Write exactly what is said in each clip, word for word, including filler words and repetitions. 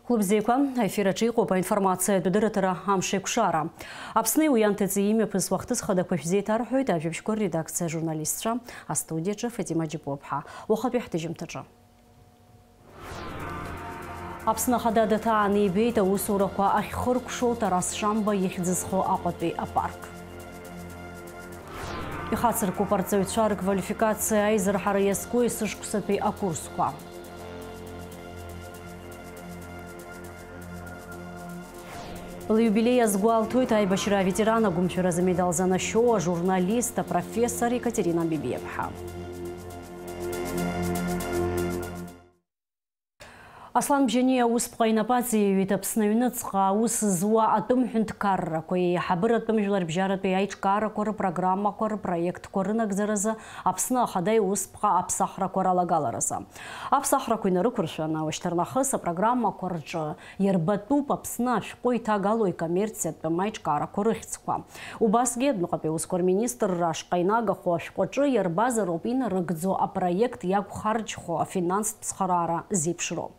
Хәылбзиақәа, аефир аҿы иҟоуп аинформациатә дырраҭара Амшеикәшара. Аԥсни уи анҭыҵи имҩаԥысуа ахҭыс хадақәа шәзеиҭарҳәоит ажәабжьқәа рредакциа ажурналистцәа, астудиаҿы Фатима Џьапуаԥҳа. Уахатәи ҳҭыжьымҭаҿы. Аԥсны Ахада даҭааны ибеит аусурақәа ахьхыркәшо Тарас Шамба ихьӡ зху Аҟәатәи апарк. Ихацыркуп арҵаҩцәа рквалификациа аизырҳара иазку есышықәсатәи акурсқәа. Лиубилеи азгәалҭоит аибашьра аветеран агәымшәаразы амедал занашьоу ажурналист, апрофессор Екатерина Бибиаԥҳа. Аслан Бжьаниа усԥҟа инапы аҵаиҩит Аԥсны аҩныҵҟа аус зуа атәым ҳәынҭқаррақәа, еиҳабыратәым жәларбжьаратәи аиҿкаарақәа рпрограммақәа рпроектқәа рынагӡаразы Аԥсны Ахада иусԥҟа аԥсахрақәа ралагаларазы. Аԥсахрақәа инарықәыршәаны, уашьҭарнахыс апрограммақәа рҿы иарбатәуп Аԥсны ашәҟәы иҭагало икоммерциатәым аиҿкаарақәа рыхьӡқәа. Убасгьы адәныҟатәи аусқәа рминистрра ашҟа инагахо ашәҟәаҿы иарбазароуп инарыгӡо апроект иақәхарџьхо афинанстә цхыраара зеиԥшроу.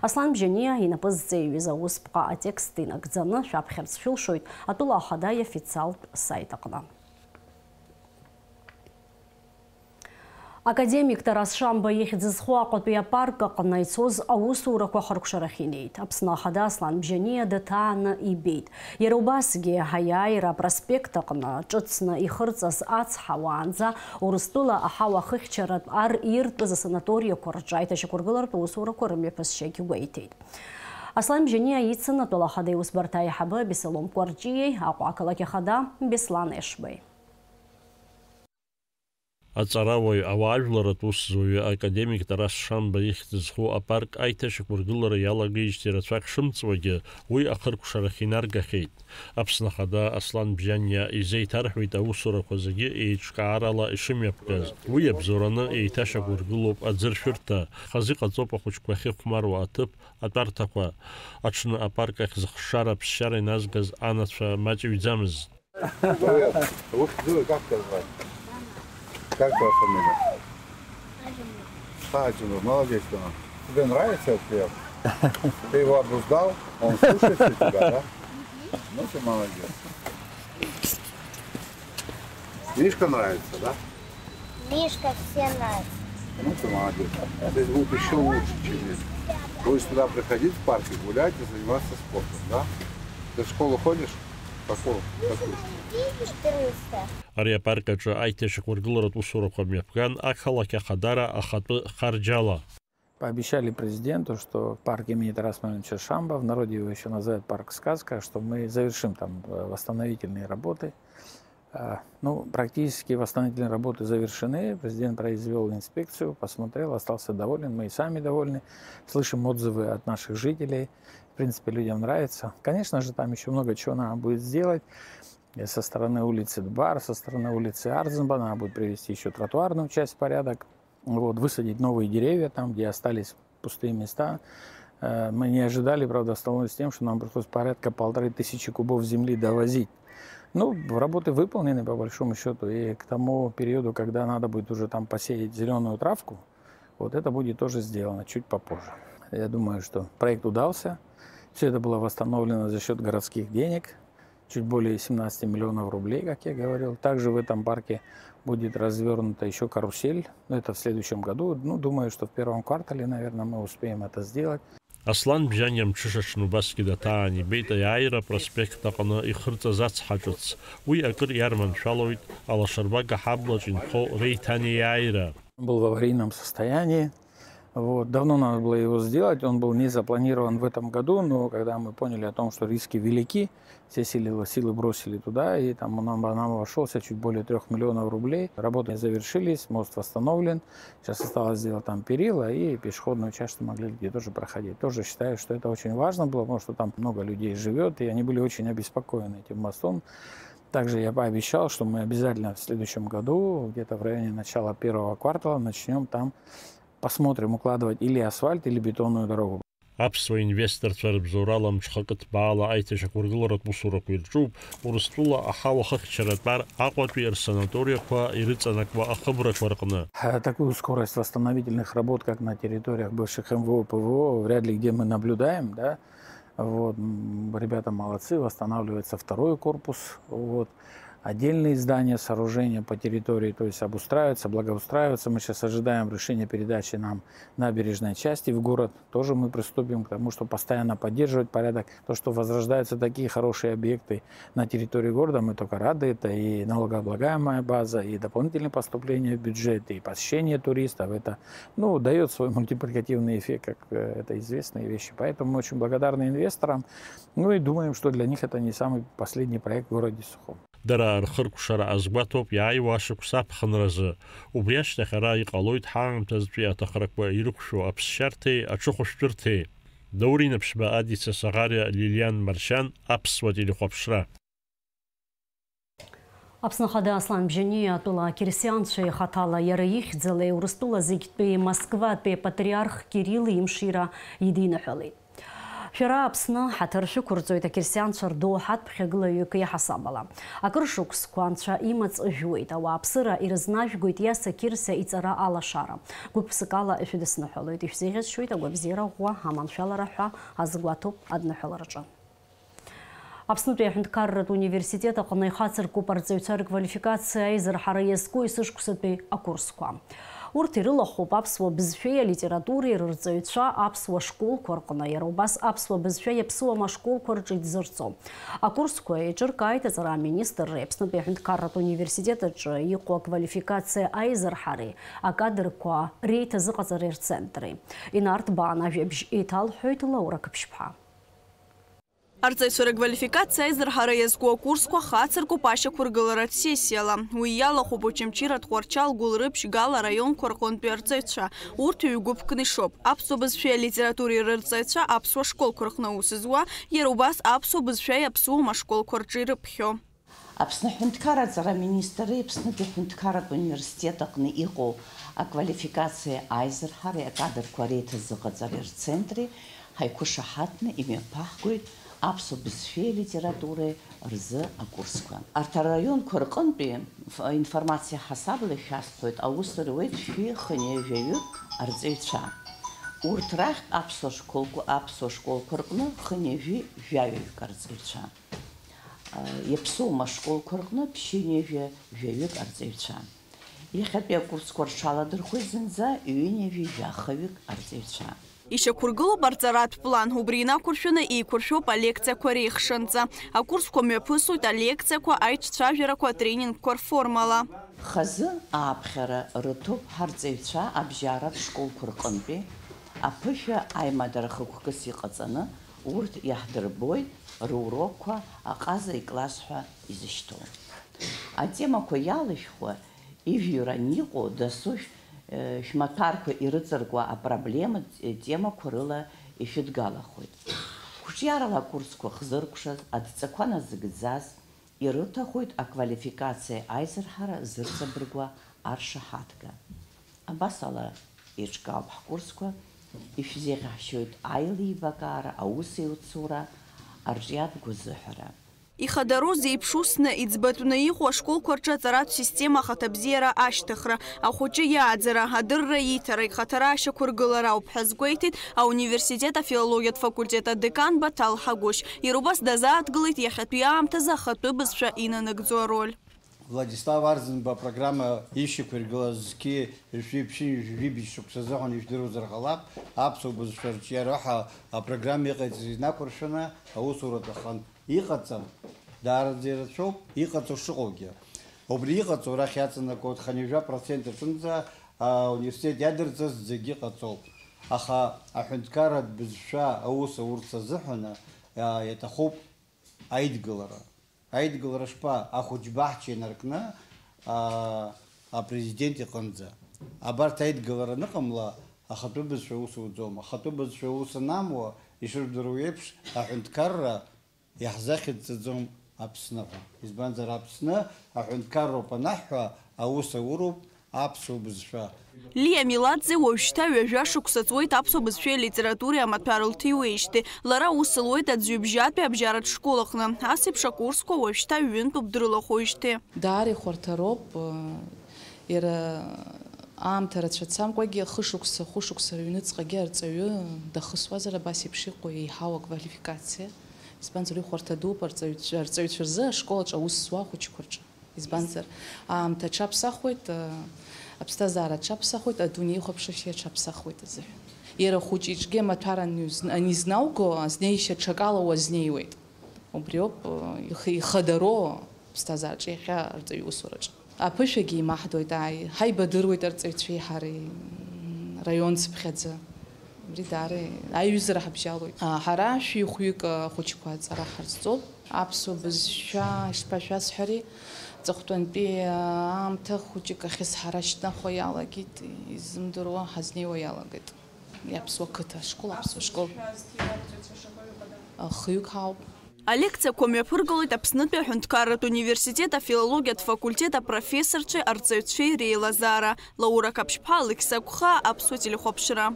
Аслан Бжьаниа инапы зҵаиҩыз аусԥҟа атекст инагӡаны шәаԥхьарц шәылшоит атәыла ахада иофициалтә сайт аҟны. Академик Тарас Шамба ихьӡ зху Аҟәатәи апарк аҟны ицоз аусурақәа ахыркәшарахь инеит. Аԥсны Ахада Аслан Бжьаниа даҭааны ибеит. Иара убасгьы аиааира апроспект аҟны ҿыцны ихырҵаз ацҳа уаанӡа Урыстәыла аҳауа-хыхьчаратә ар иртәыз асанаториақәа рҿы аиҭашьақәыргыларатә усурақәа рымҩаԥысшьагь гәеиҭеит. Аслан Бжьаниа ицын атәыла ахада иусбарҭа аиҳабы Беслом Кәарҷиеи Аҟәа ақалақь ахада Беслан Ешбеи. Аҵарауаҩ, ауаажәларратә усзуҩы академик Тарас Шамба ихьӡ зху апарк аиҭашьақәыргылара иалагеижьҭеи рацәак шымҵуагьы, уи ахыркәшарахь инаргахьеит. Аԥсны Ахада Аслан Бжьаниа изеиҭарҳәеит аусурақәа зегьы еиҿкаарала ишымҩаԥгаз. Уи иабзоураны еиҭашьақәыргылоуп аӡыршәырҭа, хазы иҟаҵоуп ахәыҷқәа ахьыхәмаруа аҭыԥ, атәарҭақәа. Аҽны апарк ахь зыхшара аԥсшьара иназгаз анацәа маҷыҩӡамызт. Привет. Ух, Зоя, как тебя звать? Как твоя фамилия? Хаджимов, молодец, Тёма. Тебе нравится этот приём? Ты его обуздал? Он слушается тебя, да? Ну ты молодец. Мишка нравится, да? Мишка всем нравится. Ну ты молодец. Здесь будет ещё лучше, чем здесь. Будешь сюда приходить в парке, гулять и заниматься спортом, да? Ты в школу ходишь? Какую? Какую? Четырнадцатая. Ари апарк аҿы аиҭашьақәыргыларатә усурақәа мҩаԥган ақалақь ахадара ахатәы харџьала. Пообещали президенту, что парк имени Тараса Мамедовича Шамба, в народе его ещё называют парк Сказка, что мы завершим там, э, восстановительные работы. А, ну, практически восстановительные работы завершены. Президент произвёл инспекцию, посмотрел, остался доволен. Мы и сами довольны. Слышим отзывы от наших жителей. В принципе, людям нравится. Конечно же, там ещё много чего надо будет сделать. И со стороны улицы Дбар, со стороны улицы Арзенба надо будет привести ещё тротуарную часть в порядок. Вот, высадить новые деревья там, где остались пустые места. Э, мы не ожидали, правда, столкнулись с тем, что нам пришлось порядка полторы тысячи кубов земли довозить. Ну, работы выполнены, по большому счёту, и к тому периоду, когда надо будет уже там посеять зелёную травку, вот это будет тоже сделано чуть попозже. Я думаю, что проект удался. Всё это было восстановлено за счёт городских денег. Чуть более семнадцати миллионов рублей, как я говорил. Также в этом парке будет развёрнута ещё карусель. Но это в следующем году. Ну, думаю, что в первом квартале, наверное, мы успеем это сделать. Аслан Бжьаниа мҽышаҽны убасгьы даҭаан ибеит аиааира апроспект аҟны ихырҵаз ацҳа ҿыц. Уи акыр иарманшәалоит алашарбага ҳаблаҿ инхо реиҭанеиааира. Был в аварийном состоянии. Вот. Давно надо было его сделать, он был не запланирован в этом году, но когда мы поняли о том, что риски велики, все силы, силы бросили туда, и там нам, нам обошёлся чуть более трёх миллионов рублей. Работы завершились, мост восстановлен. Сейчас осталось сделать там перила и пешеходную часть, что могли люди тоже проходить. Тоже считаю, что это очень важно было, потому что там много людей живёт, и они были очень обеспокоены этим мостом. Также я пообещал, что мы обязательно в следующем году, где-то в районе начала первого квартала, начнём там, посмотрим, укладывать или асфальт, или бетонную дорогу. Аԥсуа инвесторцәа рыбзоурала мҽхакы ҭбаала аиҭашьақәыргыларатә усурақәа ирҿуп Урыстәыла аҳауа хыхьчара атәар Аҟәатәи рсанаториақәа ирыҵанакуа ахыбрақәа рҟны. Э, такую скорость восстановительных работ, как на территориях бывших М В О, П В О, вряд ли где мы наблюдаем, да. Вот, м, ребята молодцы, восстанавливается второй корпус. Вот. Отдельные здания, сооружения по территории, то есть обустраиваются, благоустраиваются. Мы сейчас ожидаем решения передачи нам набережной части в город. Тоже мы приступим к тому, чтобы постоянно поддерживать порядок. То, что возрождаются такие хорошие объекты на территории города, мы только рады. Это и налогооблагаемая база, и дополнительные поступления в бюджет, и посещение туристов. Это, ну, дает свой мультипликативный эффект, как, э, это известные вещи. Поэтому мы очень благодарны инвесторам. Ну и думаем, что для них это не самый последний проект в городе Сухум. Дара рхыркәшара азгәаҭоуп иааиуа ашықәс аԥхынразы. Убри ашьҭахь ара иҟалоит ҳаамҭазтәи аҭахрақәа ирықәшәо аԥсшьарҭеи аҽыхәышәтәырҭеи. Даур Инаԥшьба, Адица Саӷариа, Лилиан Маршьан, Аԥсуа телехәаԥшра. Аԥсны Ахада Аслан Бжьаниа атәыла ақьырсианцәа ихаҭала иара ихьӡала Урыстәыла зегьтәи Москватәи апатриарх Кирилл имшира идиныҳәалеит. Шәара Аԥсны ҳаҭыр шәықәырҵоит, ақьырсианцәа рдоуҳатә ԥхьагылаҩык иаҳасабала. Акыр шықәсқәа анцәа имаҵ жәуеит, ауааԥсыра ирызнажәгоит Иаса Қьырса иҵара алашара. Гәык-ԥсыкала ишәыдысныҳәалоит, ишәзеиӷьасшьоит агәабзиара ӷәӷәа, аманшәалара ҳәа азгәаҭоуп адныҳәалараҿы. Аԥснытәи аҳәынҭқарратә университет аҟны ихацыркуп арҵаҩцәа рквалификациа аизырҳара иазку есышықәсатәи акурсқәа. Урҭ ирылахәуп аԥсуа бызшәеи алитературеи рырҵаҩцәа аԥсуа школқәа рҟны, иара убас аԥсуа бызшәа иаԥсуам ашколқәа рҿы иҭзырҵо. Акурсқәа еиҿыркааит аҵара аминистрреи Аԥснытәи аҳәынҭқарратә университет аҿы иҟоу аквалификациа аизырҳареи акадрқәа реиҭазыҟаҵареи рцентри. Инарҭбаан ажәабжь еиҭалҳәоит Лаура Қыԥшьԥҳа. Арҵаҩцәа рыквалификациа аизырҳара иазку акурсқәа хацыркуп ашьақәыргыларатә сессиала. Уи иалахәуп Очамчыра, Тҟәарчал, Гәылрыԥшь, Гал араионқәа рҟынтәи арҵаҩцәа. Урҭ ҩ-гәыԥкны ишоуп, аԥсуа бызшәеи алитературеи рырҵаҩцәа аԥсуа школқәа рҟны аус зуа, иара убас аԥсуа бызшәа иаԥсуам ашколқәа рҿы ирыԥхьо. Аԥсны аҳәынҭқарра аҵара аминистрреи Аԥснытәи аҳәынҭқарратә университет аҟны иҟоу аквалификациа аизырҳареи акадрқәа реиҭазыҟаҵареи рцентри ҳаиқәышаҳаҭны имҩаԥаҳгоит аԥсуа бызшәеи алитературеи рзы акурсқәа. Арҭ араионқәа рҟынтәи инф-, информациа ҳасабала ишәасҳәоит, аус руеит шәи хынҩажәаҩык арҵаҩцәа. Урҭ рахьтә аԥсуа школқәа, аԥсуа школқәа рҟны хынҩажәи жәаҩаҩык арҵаҩцәа. Иаԥсуам ашколқәа рҟны ԥшьынҩажәа жәаҩык арҵаҩцәа. Иахьатәи акурсқәа рҽаладырхәеит зынӡа ҩынҩажәи жәахаҩык арҵаҩцәа. Ишьақәыргылоуп арҵаратә план, убри инақәыршәаны еиқәыршәоуп алекциақәа реихшанҵа. Акурсқәа мҩаԥысуеит алекциақәа, аиҿцәажәарақәа, атренингқәа рформала. Хазы ааԥхьара рыҭоуп ҳарҵаҩцәа абжьаратә школқәа рҟынтәи, аԥышәа аимадара хықәкыс иҟаҵаны, урҭ иаҳдырбоит рурокқәа аҟаза икласс ҳәа изышьҭоу. Атемақәа иалышәхуа, ижәҩа иҟоу дасу шә-, э, шәмаҭәарқәа ирыҵаркуа апроблема темақәа рыла ишәыдгалахоит. Қәҿиарала акурсқәа хзыркәшаз, адҵақәа назыгӡаз, ирыҭахоит аквалификациа аизырҳара зырҵабыргуа аршаҳаҭга. Абасала еиҿкаауп ҳкурсқәа, ишәзеиӷьаҳшьоит аилибакаара, аусеицура, арҿиаратә гәазыҳәара. Ихадароу зеиԥшусны, иӡбатәны иҟоу ашколқәа рҿы аҵаратә система ахаҭабзиара ашьҭыхра, ахәыҷы иааӡара, адырра иҭара, ихаҭара ашьақәыргылара ауп ҳәа азгәеиҭеит ауниверситет афилологиатә факультет адекан Баҭал Ҳагәышь. Иара убас дазааҭгылеит иахьатәи аамҭазы ахатәы бызшәа инанагӡо ароль. Владислав Арӡынба апрограмма ишьақәиргылаз зқьи жәшәи ԥшьынҩажәи жәибжь шықәса азыҳәан ижәдыруазар ҟалап, аԥсуа бызшәа арҿиара ҳәа апрограмма иҟаиҵаз инақәыршәаны аусура аҭахын. Иҟаҵам, даараӡа ирацәоуп, иҟаҵо шыҟоугьы. Убри иҟаҵо рахь иаҵанакуеит хынҩажәа процент аҿынӡа ауниверситет иадырҵаз зегьы ҟаҵоуп. Аха аҳәынҭқарратә бызшәа аус аурц азыҳәан, а, иаҭахуп аидгылара. Аидгылара шԥа, ахәыҷбаҳча инаркны, а, апрезидент иҟынӡа. Абарҭ аидгылара аныҟамла, ахатәы бызшәа аус ауӡом. Ахатәы бызшәа аус анамуа, ишыжәдыруа еиԥш, аҳәынҭқарра иаҳзахьӡҵаӡом Аԥсны ҳәа. Избанзар, Аԥсны аҳәынҭқарроуп анаҳҳәа, аус ауроуп, Аԥсуа бызшәа. Лиа Миладзе уажәшьҭа ҩажәа шықәса ҵуеит аԥсуа бызшәеи алитературеи амаҭәар лҭиуеижьҭеи. Лара аус луеит аӡҩыбжьатәи абжьаратә школ аҟны. Ас еиԥш акурсқәа уажәшьҭа ҩынтәуп дрылахәуижьҭеи. Даара ихәарҭароуп, иара аамҭа рацәа цамкәагьы хышықәса, хәышықәса рыҩныҵҟагьы арҵаҩы дахысуазар абас еиԥш иҟоу еиҳау аквалификациа. Избанзар, ихәарҭа дууп арҵаҩцәа, арҵаҩцәа рзы ашкол аҿы аус зуа ахәыҷқәа рҿы. Избанзар, аамҭа аҽаԥсахуеит, аԥсҭазаара аҽаԥсахуеит, адунеихәаԥшышьа аҽаԥсахуеит азыҳәан. Иара хәыҷ иҿгьы амаҭәар анизн-, анизнауго, азнеишьа ҽакала уазнеиуеит. Убриоуп, ихы-, ихадароу аԥсҭазаараҿы иахьа арҵаҩ усураҿы. Аԥышәагьы еимаҳдоит, ааи, ҳаибадыруеит арҵаҩцәеи ҳареи, м, раион цыԥхьаӡа. Абри даара аиҩызара ҳабжьалоит. А, ҳара шәи хәҩык ахәыҷқәа аҵара ҳарҵоуп. Аԥсуа бызшәа ишԥашәасҳәари, ҵыхәтәантәи аамҭа хәыҷык ахьы ҳара шьҭнахуа иалагеит, изымдыруа ҳазнеиуа иалагеит. Иаԥсуа қыҭа ашкол, аԥсуа школ. Хҩык ҳауп. Алекциақәа мҩаԥыргалеит Аԥснытәи аҳәынҭқарратә университет афилологиатә факультет апрофессорцәеи арҵаҩцәеи реилазаара. Лаура Қаԥшьԥҳа, Алықьса Гәхаа, Аԥсуа телехәаԥшра.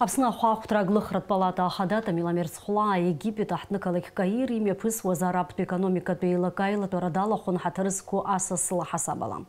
Аԥсны ахәаахәҭра аглыхратә палата ахада Тамила Мерцхәлаа Египет аҳҭнықалақь Каир имҩаԥысуаз арабтә економикатә еилакы аилатәара далахәын ҳаҭыр зқәу асас лаҳасабала.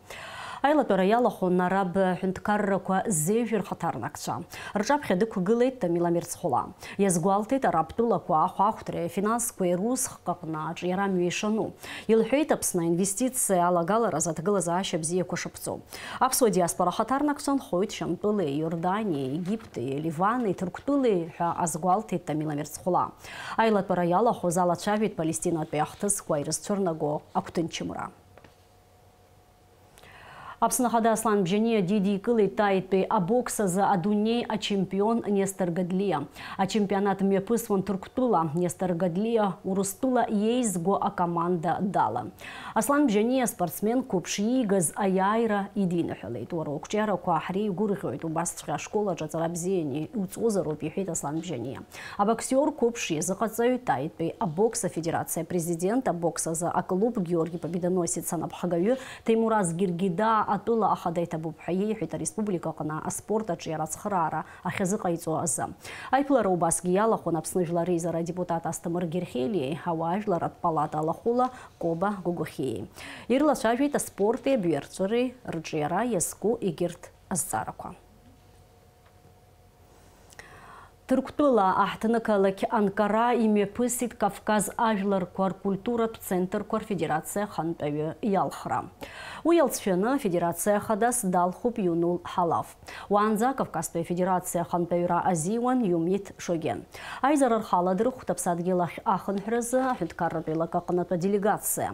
Аилатәара иалахәын араб ҳәынҭқаррақәа зежәа рхаҭарнакцәа. Рҿаԥхьа дықәгылеит Тамила Мерцхәлаа. Иазгәалҭеит араб тәылақәа ахәаахәҭреи афинансқәеи русхк аҟны аҿиара амҩа ишану. Илҳәеит Аԥсны аинвестициа алагаларазы аҭагылазаашьа бзиақәа шаԥҵоу. Аԥсуа диаспора ахаҭарнакцәа нхоит Шьамтәылеи, Иорданиеи, Египтеи, Ливани, Ҭырқәтәылеи ҳәа азгәалҭеит Тамила Мерцхәлаа. Аилатәара иалахәыз алацәажәеит Палестинатәи ахҭысқәа ирызцәырнаго агәҭынчымра. Аԥсны Ахада Аслан Бжьаниа дидикылеит Таитәи абокс азы адунеи ачемпион Нестор Гадлиа. Ачемпионат мҩаԥысуан Ҭырқәтәыла. Нестор Гадлиа Урыстәыла иеизго акоманда далан. Аслан Бжьаниа аспортсмен қәыԥш иигаз аиааира идиныҳәалеит. Уара уқәҿиарақәа ҳреигәырӷьоит, убасҵәҟьа ашкол аҿы аҵара бзианы иуҵозароуп, иҳәеит Аслан Бжьаниа. Абоксиор қәыԥш иазыҟаҵаҩ, Таитәи абокс афедерациа апрезидент, абокс азы аклуб Георги Победоносец анапхгаҩы Ҭемураз Гергида атәыла ахада иҭабуп ҳәа иеиҳәеит ареспублика аҟны аспорт аҿиара ацхыраара ахьазыҟаиҵо азы. Аиԥылара убасгьы иалахәын Аԥсны Жәлар Реизара адепутат Асҭамыр Герхелиеи ауаажәларратә палата алахәыла Коба Гогохиеи. Ирлацәажәеит аспорти абҩарҵәыреи рҿиара иазку егьырҭ азҵаарақәа. Ҭырқәтәыла аҳҭнықалақь Анкара имҩаԥысит Кавказ ажәларқәа ркультуратә центрқәа рфедерациа ахантәаҩы иалхра. Уи иалҵшәаны афедерациа ахадас далхуп Иунул Ҳалаф. Уаанӡа Кавказтәи афедерациа ахантәаҩра азиуан Иумит Шоген. Аизара рхы аладырхәт аԥсадгьыл ахь ахынҳәразы аҳәынҭқарратә еилакы аҟнытә аделегациа.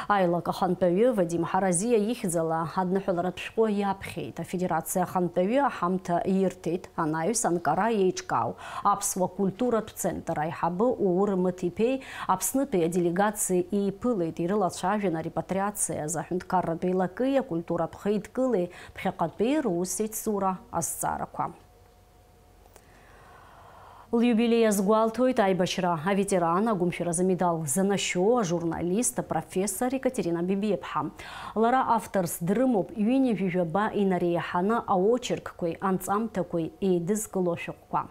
Аилак ахантәаҩы Вадим Ҳаразиа ихьӡала адныҳәаларатә шәҟәы иаԥхьеит. Афедерациа ахантәаҩы аҳамҭа ирҭеит анаҩс Анкара еиҿкаау аԥсуа культуратә центр аиҳабы Уур Мыҭ-иԥеи Аԥснытәи аделегациеи еиԥылеит, ирылацәажәан арепатриациа азы аҳәынҭқарратә еилакеи акультуратә хеидкылеи ԥхьаҟатәи русеицура азҵаарақәа. Лиубилеи азгәалҭоит аибашьра аветеран, агәымшәаразы медал занашьоу ажурналист, апрофессор Екатерина Бибиаԥҳа. Лара авторс дрымоуп ҩынҩажәи жәаба инареиҳаны аочеркқәеи анҵамҭақәеи еидызкыло ашәҟәқәа.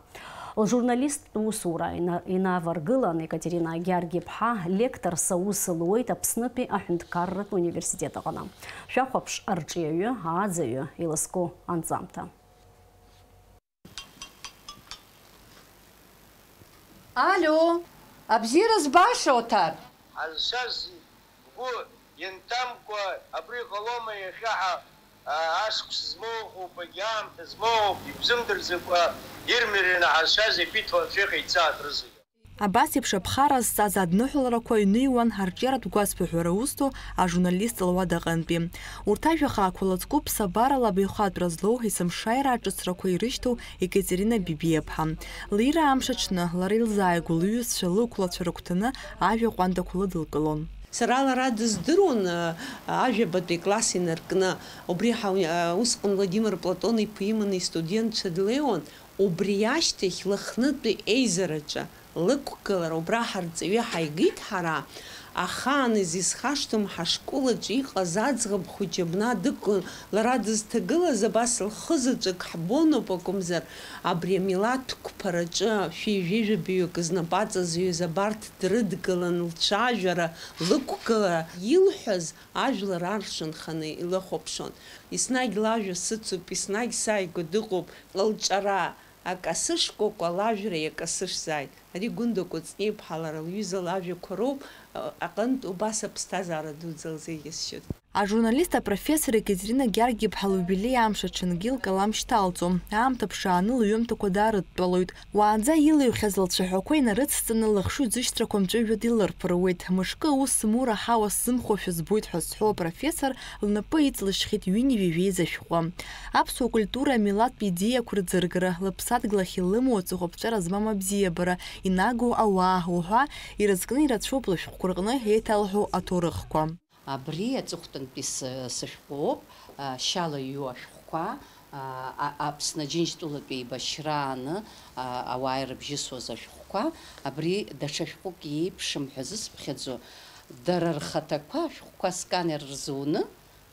Лжурналисттә усура ина-, инаваргылан Екатерина Георги-ԥҳа лекторс аус луеит Аԥснытәи аҳәынҭқарратә университет аҟны. Шәахәаԥш арҿиаҩы, ааӡаҩы илызку анҵамҭа. Алио, абзиара збаша, Оҭар? Ҳазшаз бгәы ианҭамкәа, абри ҟалома иахьа ҳа, а, ашықәс змоу ыҟоуп, егьи аамҭа змоу ыҟоуп, ибзымдырӡакәа, ирмерины ҳазшаз ибиҭо анцәа иҟаиҵа акрызыжьуа. Абас еиԥш аԥхара зҵаз адныҳәаларақәа ҩныҩуан арҿиаратә гәазҭо ҳәа русҭо ажурналист луадаҟынтәи. Урҭ ажәа хаақәа лыҵкуп ԥсабарала абаҩхатәра злоу есымшааира аҿыцрақәа ирышьҭоу Екатерина Бибиаԥҳа. Лира амш аҽны, лара илзааигәоу лҩызцәа, лықәлацәа рыгәҭаны ажәа ҟәандақәа лыдылкылон. Сара лара дыздыруан, а, ажәабатәи класс инаркны. Убри ҳа-, а, усҟан Владимир Платон-иԥа иманы истудентцәа длеиуан. Убри ашьҭахь Лыхнытәи еизараҿы лықәгылара убра ҳарҵаҩы ҳаигеит ҳара, Ахаан изисхашҭуам, ҳашкол аҿы иҟаз аӡӷаб хәыҷы абна дықәын, лара дызҭагылаз абас лхы заҵәык ҳбоноуп акәымзар, абри амилаҭ қәԥараҿы шәи жәаҩа-жәабаҩык знапы аҵазҩыз абарҭ дрыдгылан лцәажәара, лықәгылара, илҳәаз ажәлар аршанханы илыхәаԥшуан. Еснагь лажәа сыцуп, еснагь сааигәа дыҟоуп, лҿара, акасы шкәакәа лажәра иакасышзааит. Ари Гәында Кәыҵниаԥҳа лара лҩыза лажәақәа роуп, а-, аҟынтә убас аԥсҭазаара дуӡӡа лзеиӷьасшьоит. Ажурналист апрофессор Екатерина Георги-иԥҳа лиубилеи амш аҽынгьы лкалам шьҭалҵом. Аамҭа ԥшааны лҩымҭақәа даарыдтәалоит. Уаанӡа илаҩхьаз лцәаҳәақәа инарыцҵаны лыхшыҩ ӡышьҭрақәа мҵәыжәҩа илырԥыруеит. Мышкы аус змоу раҳауа сзымхошәа збоит ҳәа зҳәо апрофессор лнапы иҵлышьхьеит ҩынҩажәа ижәеиза шәҟәы. Аԥсуа культура амилаҭтә идеиақәа рӡыргара, лыԥсадгьыл ахь илымоу аҵыхәаԥҵәара змам абзиабара, инагоу ауаа уҳәа ирызкны ирацәоуп лышәҟәқәа рҟны еиҭалҳәоу аҭоурыхқәа. Абри аҵыхәтәантәи сы-, сышәҟәоуп, а, шьала иҩу ашәҟәқәа, а, а, Аԥсны Аџьынџьтәылатә еибашьрааны, а, ауаа ирыбжьысуаз ашәҟәқәа, абри даҽа шәҟәык иеиԥшым ҳәа зысԥхьаӡо, дара рхаҭақәа ашәҟәқәа сканер рзуны,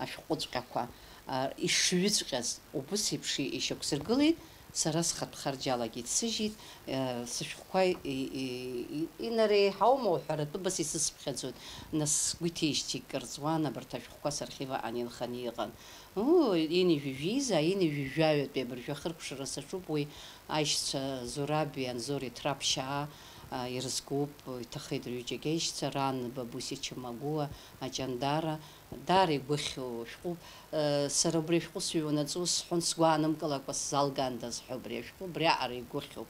ашәҟәыҵәҟьақәа, а, ишҩыҵәҟьаз, убыс еиԥш ишьақәсыргылеит, сара схатә харџьалагьы иццыжьит, а, сышәҟәқәа и-, и-, и-, инареиҳаума уҳәаратәы убас исысԥхьаӡоит, нас сгәы иҭеижьҭеи кыр ҵуан, абарҭ ашәҟәқәа сархив аҟны инханы иҟан. Уу, инижәижәиза, инижәижәаҩатәи абыржәы ахыркәшара саҿуп, уи аишьцәа Зураби Анзори Ҭраԥшьаа, а, ирызкуп, иҭахеит рҩыџьагь аишьцәа, ран Бабуси Чамагуа, Аҷандара, Даара игәыхьу шәҟәуп. Э, сара убри ашәҟәы сыҩуанаҵы ус сҳәон, сгәы аанымкылакәа сзалгандаз ҳәа убри ашәҟәы, убриаҟара игәыхьуп,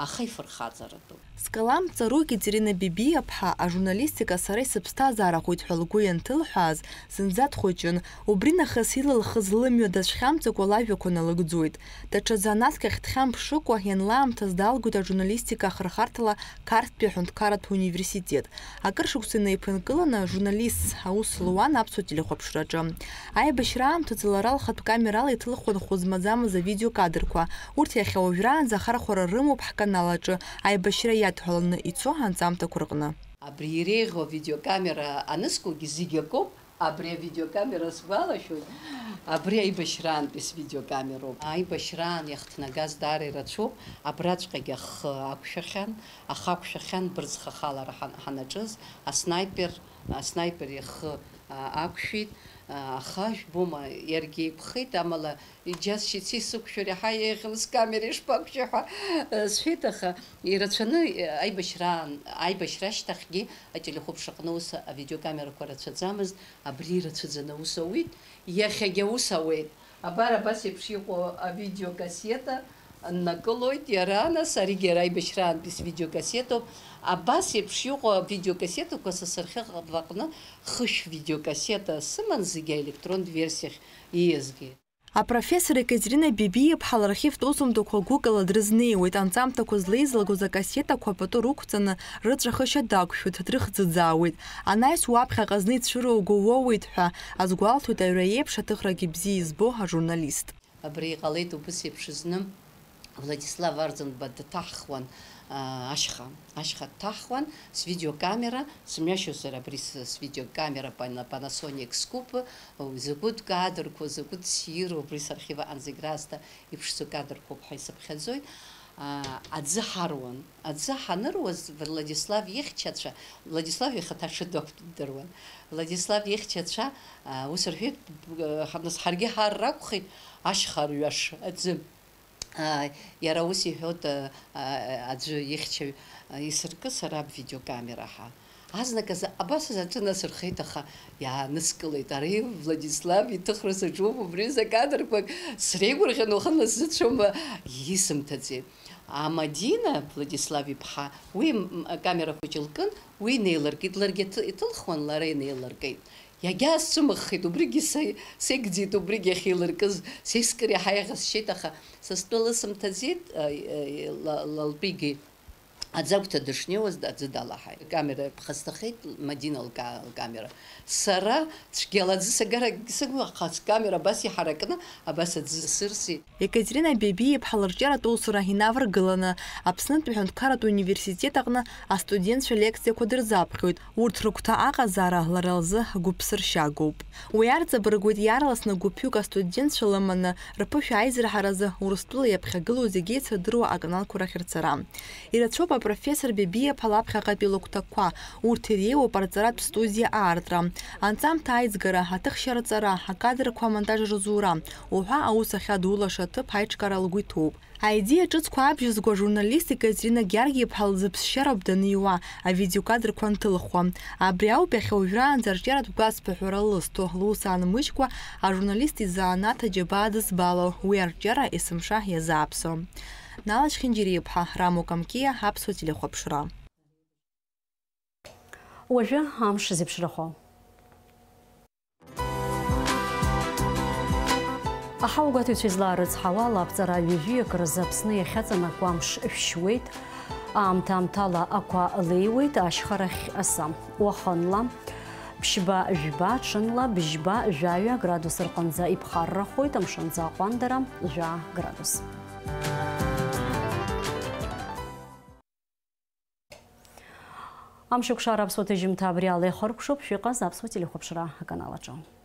аха ифырхаҵаратәуп. Скалам ҵару Екатерина Бибиаԥҳа ажурналистика сара исыԥсҭазаарахоит ҳәа лгәы ианҭылҳәааз, зынӡа дхәыҷын. Убри нахыс илылхыз лымҩа дацәхьамҵыкәа лажәақәа налыгӡоит. Даҽа занааҭк ахь дхьамԥшыкәа, ианлаамҭаз далгоит ажурналистика ахырхарҭала Қарҭтәи аҳәынҭқарратә университет. Акыр шықәса инеиԥынкыланы, журналистс аус луан аԥсуа телехәаԥшраҿы. Аибашьра аамҭазы лара лхатә камерала иҭылхуан хәы змаӡамыз авидеокадрқәа. Урҭ иахьа уажәраанӡа ахархәара рымоуп ҳканал аҿы, аибашьра иадҳәаланы ицо анҵамҭақәа рҟны. Абри иреиӷьу авидеокамера аныску зегь акоуп, абри авидеокамера сгәалашәоит, абри аибашьраантәи свидеокамероуп. Аибашьраан иахҭнагаз даара ирацәоуп, абраҵәҟьагь ахы ақәшәахьан, аха ақәшәахьан бырӡ хахалара ҳан-, ҳанаҿыз, аснаипер, аснаипер ихы, а, ақәшәеит, а, аха, жәбома, иаргьы еиқәхеит, амала иџьасшьеит, са исықәшәар иаҳа еиӷьын, скамера ишԥақәшәеи ҳәа, а, сҳәеит, аха ирацәаны, а, аибашьраан, аибашьра ашьҭахьгьы ателехәаԥшра аҟны ус авидеокамерақәа рацәаӡамызт, абри ирацәаӡаны аус ауит, иахьагьы аус ауеит. Абар абас еиԥш иҟоу авидеокассета ннакылоит иара, нас аригьы иара аибашьраантәи свидеокассетоуп. Абас еиԥш иҟоу авидеокассетақәа са сархив аҟны хышә видеокассета сыман, зегьы аелектронтә версиахь ииазгеит. Апрофессор Екатерина Бибиаԥҳа лархивтә усумҭақәа гәыкала дрызнеиуеит, анҵамҭақәа злеизлагоз акассетақәа пату рықәҵаны, рыҵәахышьа дақәшәоит, дрыхӡыӡаауеит. Анаҩс уаԥхьаҟа зны ицәыруго уоуеит ҳәа азгәалҭоит аҩра еиԥш аҭыхрагьы бзиа избо ажурналист. Абри иҟалеит убыс еиԥш зны, Владислав Арӡынба дҭаҳхуан, аа, ашьха, ашьха дҭаҳхуан, свидеокамера, сымҩашьозар абри с-, свидеокамера пана-, Panasonic Scoop, закәытә кадрқәа, закәытә ссиру, убри сархив аҟны зегь раасҭа иԥшӡоу кадрқәоуп ҳәа исыԥхьаӡоит. Аа, аӡы ҳаруан. Аӡы ҳаныруаз Владислав ихьчацәа, Владислав ихаҭа аҽы дақәтәан ддыруан. Владислав ихьчацәа, аа, ус рҳәеит, б-, ҳа-, нас ҳаргьы ҳаар ракәхеит, ашьха арҩаш аӡы. Аа, иара ус иҳәоит, а, а, аӡәы ихьчаҩ, а, исыркы сара бвидеокамера ҳәа. Азныказы абас аӡәы насырхеит, аха иааныскылеит. Ари Владислав иҭыхра саҿуп, убри закадрқәак среигәырӷьан, уахынла сзыцәома, исымҭаӡеит. Амадина, Владислав иԥҳа, уи, м, акамера хәыҷы лкын, уи неилыркит, ларгьы иҭы-, иҭылхуан, лара инеилыркит. Иагьаасцәымыӷхеит, убригьы са, сеигӡеит, убригьы ахьеилыркыз, сескыр иаҳа иаӷасшьеит, аха са стәы лысымҭаӡеит, а, а, ла-, лалтәигьы. Аӡы агәҭа дышнеиуаз аӡы далаҳаит. Акамера ԥхасҭахеит, Мадина лка-, лкамера. Сара цәгьала аӡы сагар акгьы сагым, аха скамера абас иҳаракны, абас аӡы сырсит. Екатерина Бебиа-иԥҳа лырҿиаратә усура инаваргыланы, Аԥснытәи аҳәынҭқарратә университет аҟны астудентцәа лекциақәа дырзаԥхьоит. Урҭ рыгәҭа аҟазаара лара лзы гәыԥсыршьагоуп. Уи арҵабыргуеит иаарласны гәыԥҩык астудентцәа лыманы, рԥышәа аизырҳаразы Урыстәыла иаԥхьагылоу зегьы еицырдыруа аканалқәа рахь рцара. Ирацәоуп апрофессор Бебиа-иԥҳа лаԥхьаҟатәи лыгәҭакқәа, урҭ иреиуоуп арҵаратә студиа аартра, анҵамҭа аизгара, аҭыхшьа рҵара, акадрқәа амонтаж рзура уҳәа аус ахьадулаша аҭыԥ аиҿкаара лгәы иҭоуп. Аидеиа ҿыцқәа аабжьазго ажурналист Екатерина Георги-иԥҳа лзы ԥсшьароуп даныҩуа, авидеокадрқәа анҭылхуа. Абри ауп иахьа уажәраанӡа арҿиаратә гәазҭо ҳәара лызҭо, лус аанмыжькәа, ажурналист изанааҭ аџьабаа дызбало, уи арҿиара есымша иазааԥсо. Нала Чхинџьириа-иԥҳа, Рамо Камкиа, Аԥсуа телехәаԥшра. Уажәы амш зеиԥшрахо. Аҳауа гәаҭаҩцәа излаарыцҳауа ала, аԥҵара ҩажәиак рзы Аԥсны иахьаҵанакуа амш шәшьуеит, аамҭа-аамҭала ақәа леиуеит, ашьхарахь аса. Уахынла ԥшьба-жәба, ҽынла бжьба-жәаҩа градус рҟынӡа иԥхаррахоит, амшынӡы аҟәандара жәаа градус. Амшеикәшара аԥсуа ҭыжьымҭа абри ала ихыркәшоуп, шәыҟаз аԥсуа телехәаԥшра аканал аҿы.